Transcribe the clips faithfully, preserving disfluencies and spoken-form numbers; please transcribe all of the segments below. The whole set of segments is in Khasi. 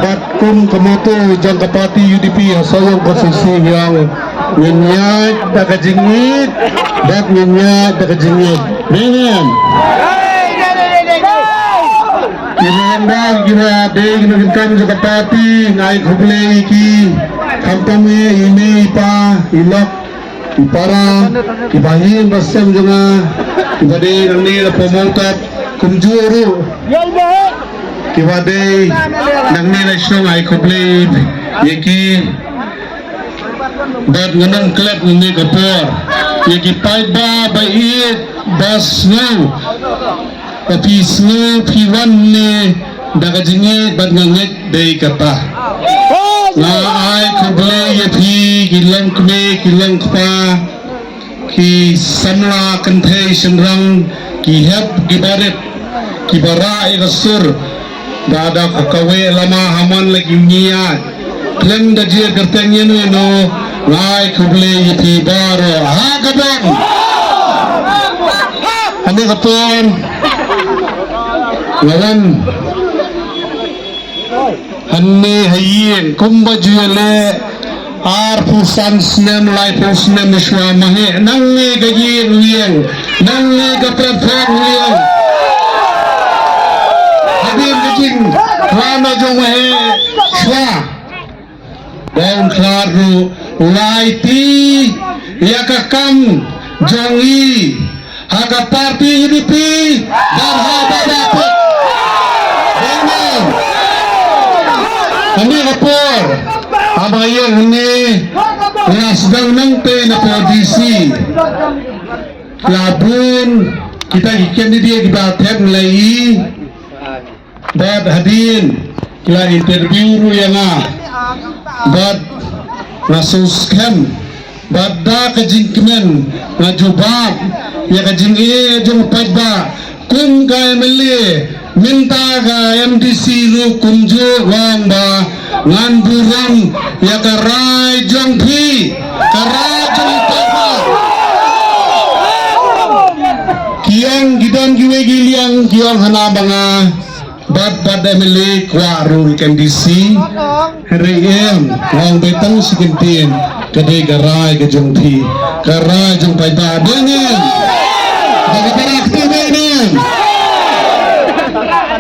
Bad kum ka motto jong ka party U D P ha Sohiong constituency ngi ong, ngin ïaid da ka jingïeit bad ngin ïaid da ka jingïeit. Amen. Ki nongdar kiba dei ki nongkynkan jong ka party, nga ai khublei ïa ki, khamtam ïa i mei i pa, i lok i para, kiba ïing ba sem jong nga, kiba dei nangne na Pamongkop, kumjuh ruh kiba dei nangne na shnong, ai khublei ïa ki. Bad ngan ym klet nangne ka por ïa ki paidbah ba ïeit ba sngew. Ba phi sngew phi wan ne da ka jingïeit bad nga ngeit dei kata. Nga ai khublei ïa phi ki longkmie ki longkpa, ki samla kynthei shynrang, ki hep ki barit, kiba rah ïa ka sur da da ka kawei lama ha man la ki ngiat. Khlem da jia kyrteng ïano ïano, nga ai khublei ïa phi baroh. Ha ka dang. Hangne ka por nga wan hangne ha ïing kumba ju ïaleh, arphew san snem, laiphew snem shuwa ma heh nangne ka ïing u ïeng, nangne ka platform u ïeng. Hadien ka jingkhlad jong ma heh shuwa, ba un khlad ruh, u la aiti ïa ka kam jong ngi ha ka party U D P bad ha Paidbah. Amen. Hangne ka por haba ïeng hangne, la sdang nangtei na pdeng D C. La bun kita ki candidate kiba thep ngi la ïohi. Bad hadien ki la interview ruh ïa nga. Bad nga sngewskhem bad da ka jingkmen nga jubab ïa ka jingeh jong u paidbah kum ka M L A, mynta ka M D C ruh kumjuh, nga ong ba ngan burom ïa ka rai jong phi, ka rai jong u paidbah. Ki ong ki don kiwei ki liang ki ong hana ba nga bad bad M L A kwah ruh ka M D C. Hynrei em, nga ong ba tang shi kyntien, ka dei ka rai ka jong phi, ka rai jong paidbah. Dei ne em? Ba ka para kti dei ne em?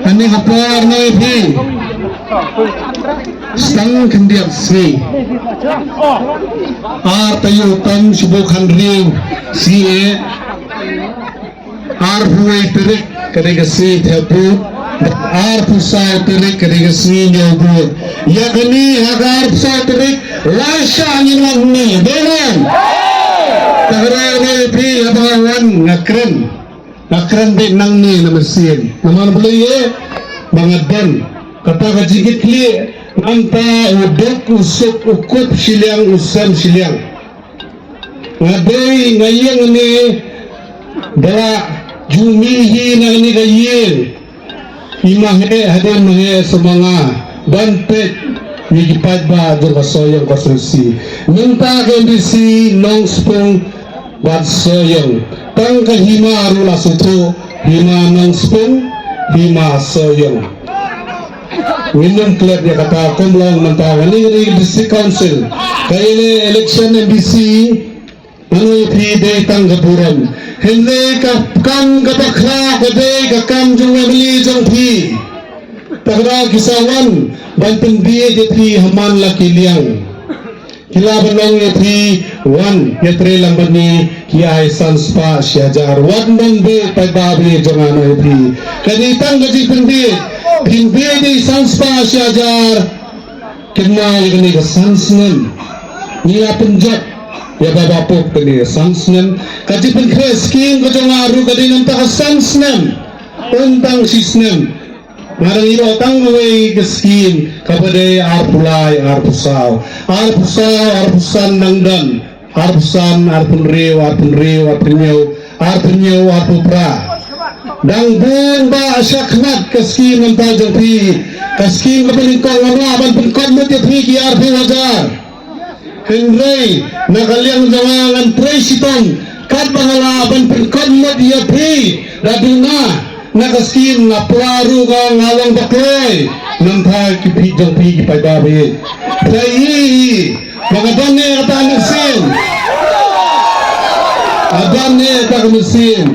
Hangne ka por ne phi, sdang khyndiat sngi, ar taïew tam shibun hynriew sngi eh. Arphew wei tarik ka dei ka sngi thep vote, arphew saw tarik ka dei ka sngi ñiew vote. Ïa kane ha ka arphew saw tarik la shah ngin wan hangne, dei ne em? Te ka dei ne phi, haba nga wan nga kren, nga kren beit nangne na mynsiem. Namar balei? Ba nga don kata ka jingkitkhlieh, nangta u duk u suk u kup shiliang u sem shiliang. Nga dei nga ïeng hangne, ba la ju mih hi na kane ka ïing, i ma heh hadien ma heh sa ma nga ban peit ïa ki paidbah jong ka Sohiong constituency. Mynta ka M D C Nongspung bad Sohiong, tang ka hima ruh la sngewthuh, hima Nongspung, hima Sohiong. Ngin ym klet ïa kata, kum long mynta kane ka dei ka District Council. Ka ele-, election M D C nga ong ïa phi dei tang ka burom. Hynrei ka kam kaba khraw ka dei ka kam jong u M L A jong phi. Te ka dei ki sa wan ban pynbiej ïa phi ha man la ki liang. Ki lah ban ong ïa phi, wan ïatrei lang bad ngi, ki ai san spah shi hajar. Wat nym beh paidbah ba ïeit jong nga, ong ïa phi. Ka dei tang ka jingpynbiej, pynbiej dei san spah shi hajar. Kynmaw ïa kane ka san snem. Ngi la pynjot ïa ba ba pop kane ka san snem. Ka jingpynkhreh skim ka jong nga ruh ka dei namar ka san snem. Ym tang shi snem. Nga dang ïoh tang kawei ka skim kaba dei arphew lai, arphew saw. Arphew saw, arphew san nang don. Arphew san, arphew hynriew, arphew hynriew, arphew hynñiew, arphew hynñiew, arphew phra. Dang bun ba shakhmat ka skim mynta jong phi. Ka skim kaba nyngkong nga lah ban pynkot lut ïa phi ki arphew hajar. Hynrei na ka liang jong nga ngan trei shitom katba nga lah ban pynkot lut ïa phi. Da duna na ka skim nga pura ruh ka nga long ba kloi. Nangta ki phi jong phi ki paidbah ba ïeit. Phi ïohi ba ka don ne kata ka mynsiem. Ka don ne kata ka mynsiem.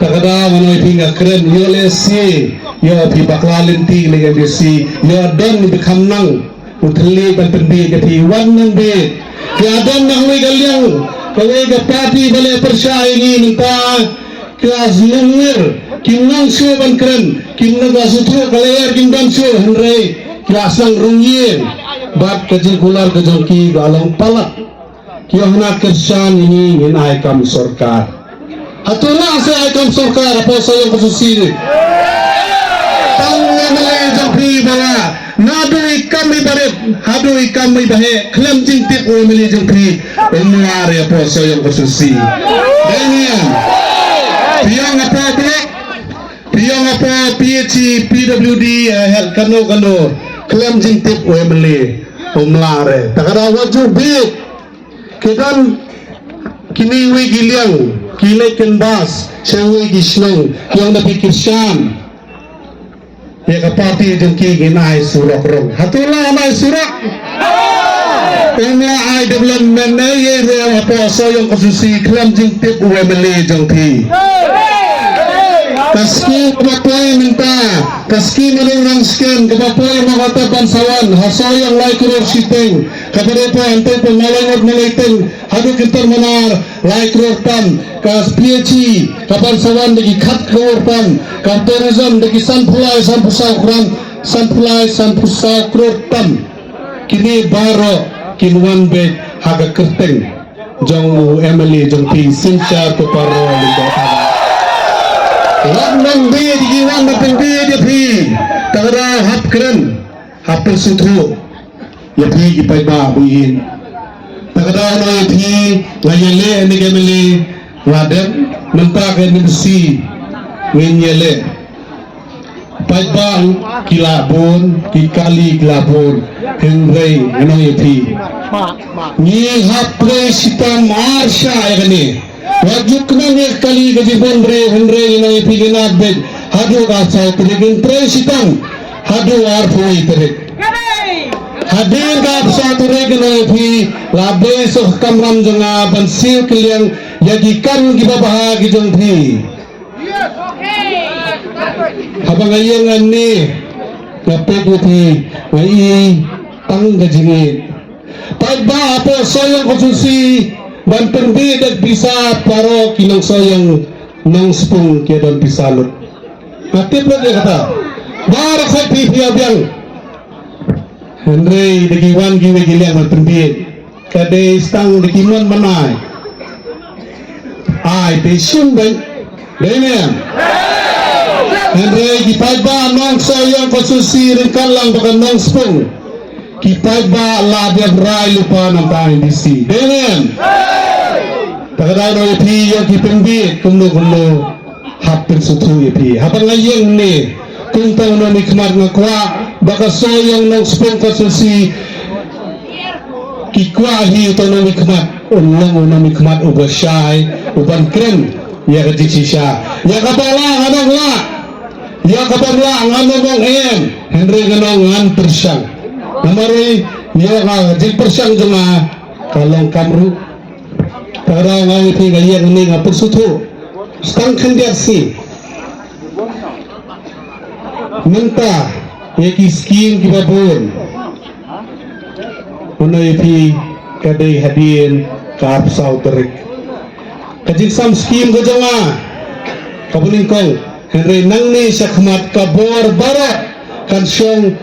Ta ka daw ngan ong ïa phi nga kren ïoh lehse ïoh phi bakla lynti leh M D C ïoh don ba kham nang. U thylliej ban pynbieit ïa phi wan nang bieit. Ki la don na kawei ka liang kawei ka party ba leh pyrshah ïa ngi mynta. Ki la sngew ngir kim nang shuh ban kren kim nang sngewthuh ka lyer kim don shuh hynrei ki la sdang rung ïing bad ka jingkular ka jong ki ka long palat. Ki ong na kyrshan ïa ngi ngin ai kam sorkar. Hato la sa ai kam sorkar hapoh Sohiong constituency. Tang ïa ngi jong phi ba la naduh i kam i barit haduh i kam i baheh khlem jingtip u M L A jong phi um lah re hapoh Sohiong constituency. Dei ne em? Phi ong hapoh block, phi ong hapoh P H E, P W D, eh, health kano kano khlem jingtip u M L A um lah re. Ta ka daw wat ju bieit. Ki don kine wei ki liang ki leit canvass sha wei ki shnong ki ong da phi kyrshan ïa ka party jong ki ngin ai surok rong. Hato la ai surok? Ym la ai development ne ïa ruh hapoh Sohiong constituency khlem jingtip u M L A jong phi. Ka skim kaba poi mynta ka skim Nongrang Skem kaba poi ma kata ban sa wan ha Sohiong lai klur shiteng. Kaba dei poi hangtei poi ma lai ngut ma lai teng. Haduh ki ter manar lai klur tam ka P H E ka ban sa wan da ki khat klur tam ka tourism da ki sanphew lai sanphew saw klur tam sanphew lai sanphew saw klur tam. Kine baroh kin wan beit ha ka kyrteng jong u M L A jong phi synshar to paro li da ta. Wan nang beit ki wan na pynbeit ïa phi ta ka daw hap kren hap pynsngewthuh. Ïa phi ki paidbah ba ïeit. Ta ka daw na ïa phi nga ïaleh ne ka M L A nga dep mynta ka M D C ngin ïaleh. Paidbah ki la bun ki kali ki la bun hynrei ngan ong ïa phi. Ngi hap trei shitom ar shah ïa kane. Wat ju kmen ïa ka kali ka jingbun briew hynrei ngi nang ïa phi ngi nat beit haduh ka saw tarik ngin trei shitom haduh arphew wei tarik. Hadien ka saw tarik ngi nang ïa phi la dei soh kamram jong nga ban siew kylliang ïa ki kam kiba bha ki jong phi. Haba nga ïeng hangne nga peit ïa phi nga i tang ka jingïeit. Paidbah hapoh Sohiong constituency ban pynbeit da pisa baroh ki nong Sohiong nong Spung ki don pisa lut. Nga tip lut ïa kata. Baroh khoit phi phi ïa biang. Hynrei da ki wan kiwei ki liang ban pynbeit ka dei stang da ki mon ban ai. Ai te shim beit. Dei ne em? Hynrei ki paidbah nong Sohiong constituency ryngkat lang bad ka nong Spung. Ki paidbah la dep rai lypa na ka M D C. Dei ne em? Ta ka daw na ïa phi ïa ki pynbeit kumno kumno hap pynsngewthuh ïa phi. Haba nga ïeng ne kumta u nongmihkhmat nga kwah ba ka Sohiong nong Spung constituency ki kwah hi uta u nongmihkhmat un long u nongmihkhmat uba shai uban kren ïa ka jingshisha. Ïa kaba lah ngan ong lah, ïa kaba lah ngan ong em. Hynrei ngan ong ngan pyrshang. Namar ïa ka jingpyrshang jong nga ka long kam ruh. Ta ka daw nga ïa phi nga ïeng ne nga pyrsuthu. Stang khyndiat sngi mynta ïa ki skim kiba bun. Ngan ïa phi ka dei hadien ka arphew saw tarik. Ka jingsam skim ka jong nga kaba nyngkong hynrei nangne shakhmat ka bor baroh kan shong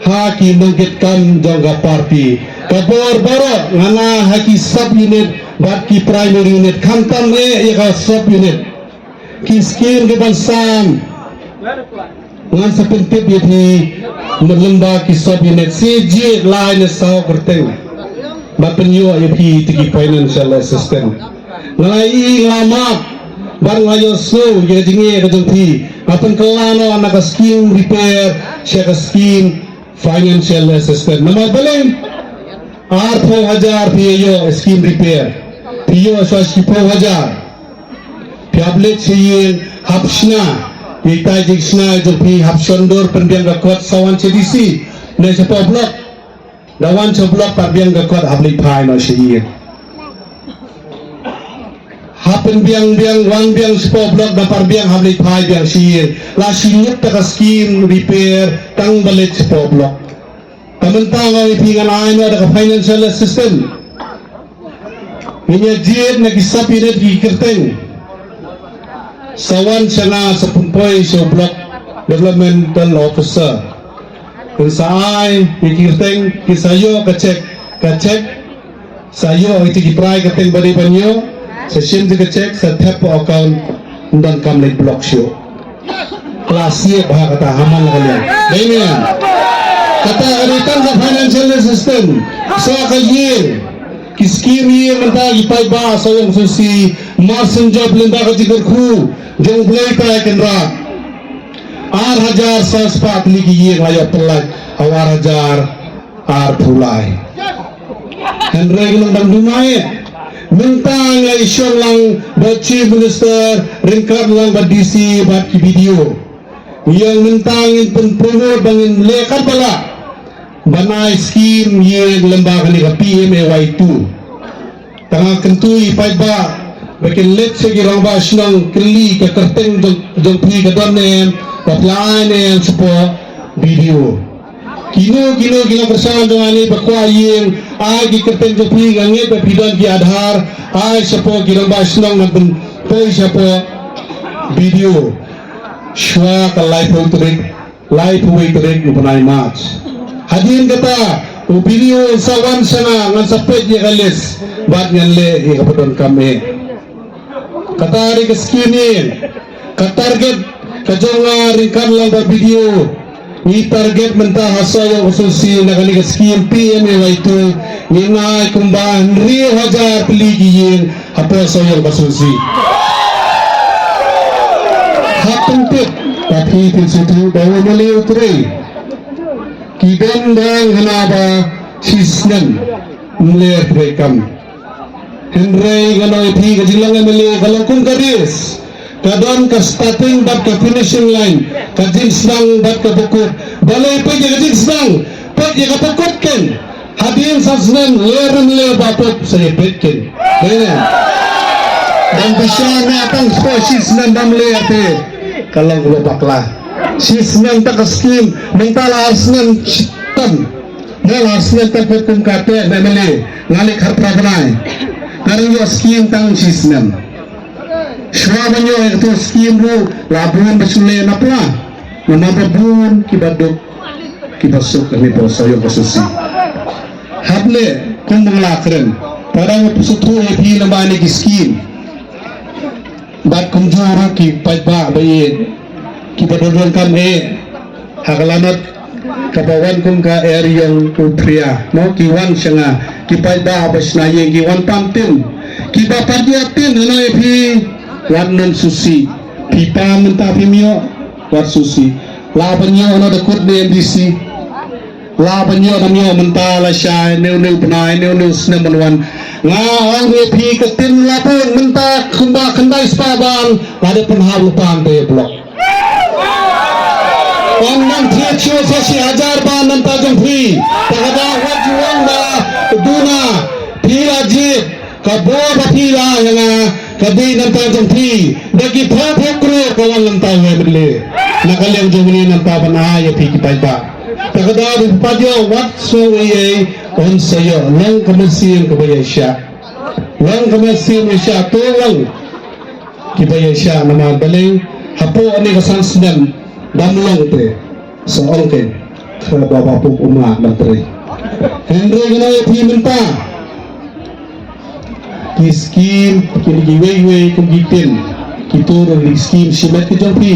ha ki nongkitkam jong ka party. Ka bor baroh ngan ai ha ki sub unit bad ki primary unit khamtam eh ïa ka sub unit. Ki skim kiban sam ngan sa pyntip ïa phi lyngba ki sub unit shi jied lai ne saw kyrteng. Ba pynïoh ïa phi te ki financial assistance. Nga la ïohi nga la map bad nga la ïohsngew ïa ka jingeh ka jong phi. Nga pynkylla noh na ka skim repair sha ka skim financial assistance. Namar balei arphew hajar phi ïoh skim repair, phi ïoh sha shiphew hajar. Phi hap leit sha ïing hap shna Ïa ita i jingshna jong phi hap shon dur pynbiang ka kot sa wan sha D C ne shapoh block. Da wan sha block pat biang ka kot hap leit phai noh sha ïing. Hap pynbiang biang wan biang shapoh block da pat biang hap leit phai biang sha ïing. La shi ngut ta ka skim repair tang ba leit shapoh block. Ka mynta nga ïa phi ngan ai noh da ka financial assistance. Ngin ïa jied na ki sub unit ki kyrteng. Sa wan sha nga sa pynpoi sha u block developmental officer. Kin sa ai ïa ki kyrteng, kin sa ïoh ka check, ka check. Sa ïoh ïa ki trai kyrteng ba dei ban ïoh. Sa shim ïa ka check, sa thep account, ym don kam leit block shuh. Ka la siat bha kata ha man la ka liang. Dei ne em? Kata ka dei tang ka financial assistance. Sa ka ïing. Ki skim ïing mynta ki paidbah Sohiong Constituency, mar shen jop lem bad ka jingkyrkhu jong U Blei Trai Kynrad. Ar hajar saw spah tylli ki ïing la ïoh pyllait ha u ar hajar arphew lai. Hynrei ka long dang duna eh. Mynta nga ïashong lang bad Chief Minister ryngkat lang bad D C bad ki B D O. Ïa mynta ngin pynpromote ba ngin leh katba lah ban ai skim ïa lem bad kane ka P M A Y two. Tang nga kyntu ïa i paidbah ba kin leit sha ki rangbah shnong kylli ka kyrteng jong, jong phi ka don ne em, ba phi la ai ne em shapoh B D O. Kino kino ki nongkyrshan jong nga ne ba kwah ïing, ai ki kyrteng jong phi, nga ngeit ba phi don ki Aadhaar, ai shapoh ki rangbah shnong, ngan pynpoi shapoh B D O. Shuwa ka laiphew tarik, laiphew wei tarik u bnai March. Hadien kata u B D O un sa wan sha nga, ngan sa peit ïa ka list bad ngan leh ïa kaba donkam eh. Kata dei ka skim ïing. Ka target ka jong nga ryngkat lang bad B D O, ngi target mynta ha Sohiong Constituency na kane ka skim P M A Y two, ngin ai kumba hynriew hajar tylli ki ïing hapoh Sohiong Constituency. Hap pyntip, tapi phin sngewthuh ba u M L A u trei. Ki don dang hana ba shisnem ym leh treikam. Hynrei ngan ong ïa phi, ka jinglong M L A ka long kum ka race. Ka don ka starting bad ka finishing line, ka jingsdang bad ka bakut. Balei peit ïa ka jingsdang, peit ïa ka bakut ken. Hadien san snem, leh ym leh, ba pop sa ïa peit ken. Dei ne? Dang pisa na tang shisnem bym leh te. Ka long kaba bakla. Shisnem ta ka skim, mynta la ar snem shitom. Nga la snem tang kum ka te M L A, nga leh khatphra bnai. Nga dang ïoh skim tang shisnem. Shuwa ban ïoh ïa katu skim ruh la bun ba shu leh na pla. Namar ba bun kiba duk kiba suk kane ba Sohiong Constituency. Hap leh kum ba nga la kren. Para nga pynshai ïa phi lem bad kine ki skim. Bad kumjuh ruh ki paidbah ba ïeit kiba don donkam eh ha ka lanot kaba wan kum ka Eriong u Phria, mo, ki wan sha nga, ki paidbah ba shna ïing, ki wan pam tin, kiba pat ïa tin, nga ong ïa phi, wat nym susi. Phi pam mynta phim ïoh, wat susi. Lah ban ïoh na da kut ne M D C. Lah ban ïoh, nam ïoh mynta, lashai, hynñiew hynñiew bnai, hynñiew hynñiew snem ban wan. Nga ong ïa phi ka tin la bun mynta kumba khyndai spah bun, la dep pynhap lypa hangtei block. Ym nang thied shuh sa shi hajar bun na bynta jong phi. Te ka daw wat ju ong ba duna, phi la jied. Ka bor ba phi la ïa nga ka dei na bynta jong phi. Da ki phew phew klur ka wan na bynta u M L A na ka liang jong ngi na bynta ban ai ïa phi ki paidbah. Te ka daw ba phi pat ïoh wat sngew ei ei, yn sa ïoh, long ka mynsiem kaba ïaishah. Long ka mynsiem ïaishah, to long kiba ïaishah namar balei hapoh kane ka san snem dang long te. Sa ong kein, ka ba ba puk umla na trei. Hynrei ngan ong ïa phi mynta, ki skim kine kiwei kiwei kum ki tin, ki tur ki skim shimet ki jong phi.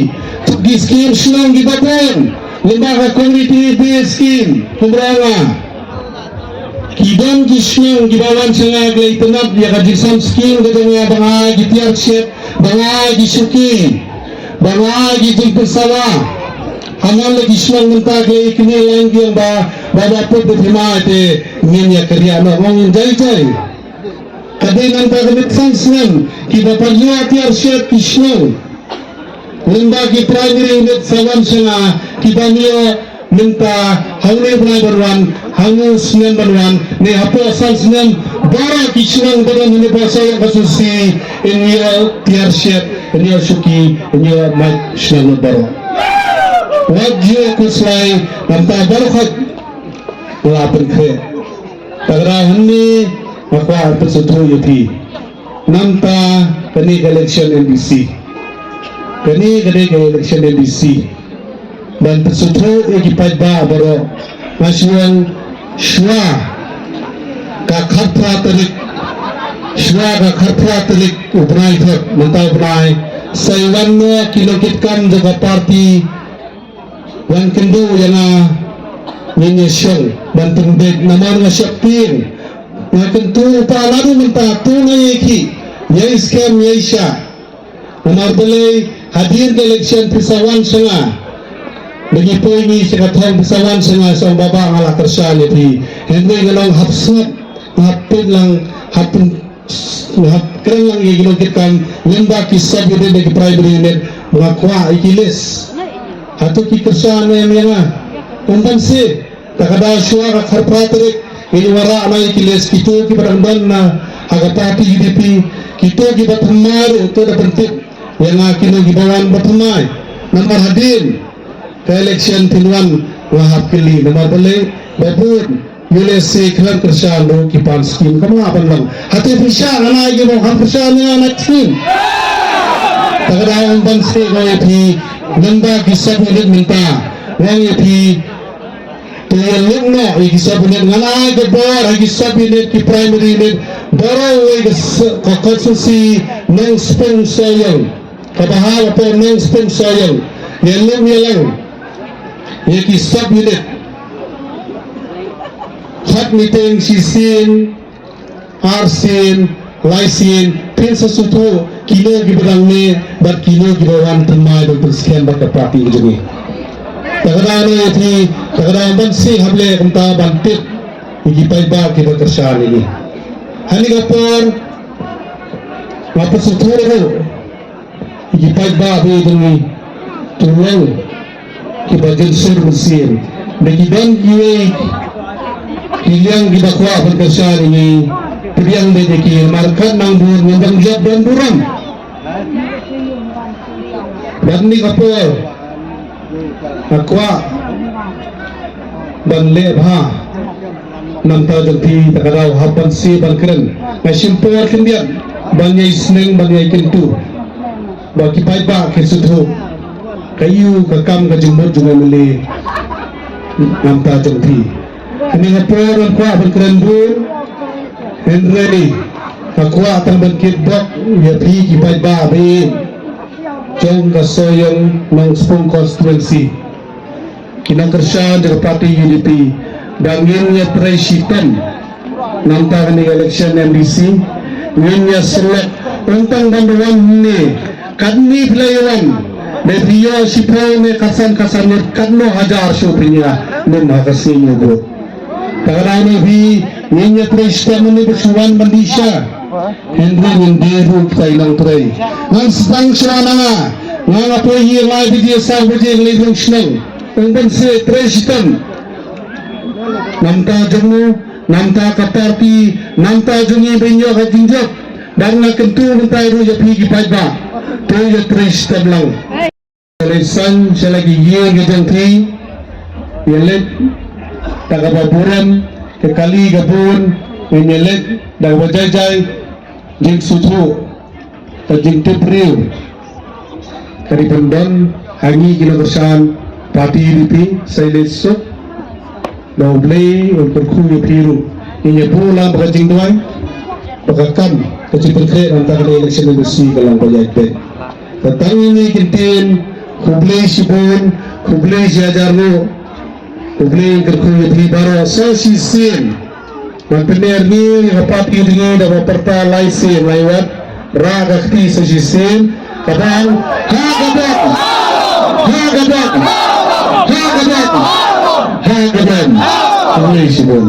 Ki skim shnong kiba bun, lyngba ka community based skim, kumba nga. Ki don ki shnong kiba wan sha nga ki la itynnad ïa ka jingsam skim ka jong nga, ba nga ai ki tiar shet, ba nga ai ki shuki, ba nga ai ki jingpynsawa. Hynrei la ki shnong mynta ki la ïa kine lain ki ong ba, ba ba put ba phi ma te ngin ïa kyrïah noh, ong jai jai. Ka dei nangta ka dei san snem kiba pynïoh tiar shet ki shnong. Lyngba ki primary unit sa wan sha nga kiba ïoh mynta hangne u bnai ban wan, hangne u snem ban wan, ne hapoh san snem baroh ki shnong ba don hangne ba sa ïoh ka susi, in ïoh tiar shet, in ïoh shuki, in ïoh mait shnong baroh. Wat ïoh khuslai, namar baroh ka la pynkhreh. Te ka daw hangne nga kwah pynsngewthuh ïa phi. Namar kane ka election M D C. Kane, kane ka election M D C. Ban pynsngewthuh ïa ki paidbah baroh. Nga shu ong shuwa ka khatphra tarik. Shuwa ka khatphra tarik u bnai thot, mynta u bnai. Sa ïa wan noh ki nongkitkam jong ka party. Wan kynduh ïa nga, ngin ïa shong ban pynbeit namar nga sheptieng. Nga kyntu pa ladu mynta tu nga ïa ki, ïa i skhem ïa i sha. Namar balei hadien ka election phi sa wan sha nga. Ba ngi poi ngi sha ka thong phi sa wan sha nga, sha nga baba nga la kyrshan ïa phi. Hynrei nga long hap sngap, hap pynlang, hap pyn Nga hap kren lang ïa ki nongkitkam lyngba ki sub unit ne ki primary unit, nga kwah ïa ki list. Hato ki kyrshan ne em ïa nga? Ym ban sih. Te ka daw shuwa ka khatphra tarik ngin wanrah noh ïa ki list kito kiba dang don na ha ka party U D P, kito kiba thymmai ruh to da pyntip ïa nga kino kiba wan ba thymmai. Namar hadien ka election phin wan, nga hap kylli namar balei ba bun ïa lehse khlem kyrshan ruh ki pan skim kam lah ban long. Hato phi shah ngan ai ki bok ham kyrshan ïa nga na skim? Te ka daw ym ban seh, nga ong ïa phi, ngan da ki sub unit mynta, nga ong ïa phi. Te ïa luk noh ïa ki sub unit, ngan ai ka bor ha ki sub unit, ki primary unit, baroh wei ka s-, ka constituency Nongspung Sohiong. Kaba ha ka por Nongspung Sohiong, ïa lum ïa lang ïa ki sub unit. Khat meeting shisien, arsien, laisien, phin sa sngewthuh kino kiba dang mih bad kino kiba wan thymmai ban pynskhem bad ka party ka jong ngi. Te ka daw ne ïa phi, te ka daw ban sih hap leh kumta ban tip ïa ki paidbah kiba kyrshan ïa ngi. Ha kane ka por nga pynsngewthuh ruh ïa ki paidbah ba ïeit jong ngi, to long kiba jynshur mynsiem. Ba ki don kiwei ki liang kiba kwah ban kyrshan ïa ngi, pdiang beit ïa ki, namar kat nang bun ngam dang jop don burom. Bad kane ka por nga kwah ban leh bha na ka bynta jong phi, te ka daw hap ban sih ban kren. Nga shim por khyndiat ban ïai sneng, ban ïai kyntu ba ki paidbah kin sngewthuh ka ïu ka kam ka jingmut jong u M L A na ka bynta jong phi. Kane ka por ngam kwah ban kren bun, hynrei nga kwah tang ban kitbok ïa phi ki paidbah ba ïeit jong ka Sohiong Nongspung constituency. Ki nongkyrshan jong ka party U D P, ba ngin ïa trei shitom na ka bynta kane ka election M D C, ngin ïa select, ym tang ban wan hangne, katne phi la ïa wan, ne phi ïoh shiphew ne khatsan khatsan ne katno hajar shuh phin ïa nym ha ka sngi ñiew vote. Te ka daw ne phi, ngin ïa trei shitom ne ba shu wan ban dih sha. Hynrei ngin dei ruh kita i nongtrei. Ngan sdang shuwa na nga. Nga nga poi hi lai baje, saw baje ngi leit rung shnong. Ym ban seh, trei shitom na ka bynta jong u, na ka bynta ka party, na ka bynta jong ngi ban ïoh ka jingjop. Bad nga kyntu mynta ruh ïa phi ki paidbah, to ïa trei shitom lang. Leit san sha la ki ïing ki jong phi, ïa leit da kaba burom, ka kali ka bun, ngin ïa leit da kaba jai jai, jingsngewthuh, ka jingtip briew. Ka dei ban don ha ngi ki nongkyrshan party U D P, sa ïa leit suk. Da U Blei un kyrkhu ïa phi ruh. Ngin ïa buh lang ba ka jingduwai, ba ka kam, ka jingpynkhreh na ka bynta ka election M D C ka long ba ïaid beit. Te tang ïa ngi ki ktien, khublei shibun, khublei shi hajar nguh, khublei kyrkhu ïa phi baroh sa shisien. Ngan pynner ngi ïa ka party jong ngi da kaba pyrta lai sien lai wat. Rah ka kti sa shisien, ka ban, ha ka ban, ha ka ban, ha ka ban, ha ka ban. Khublei shibun.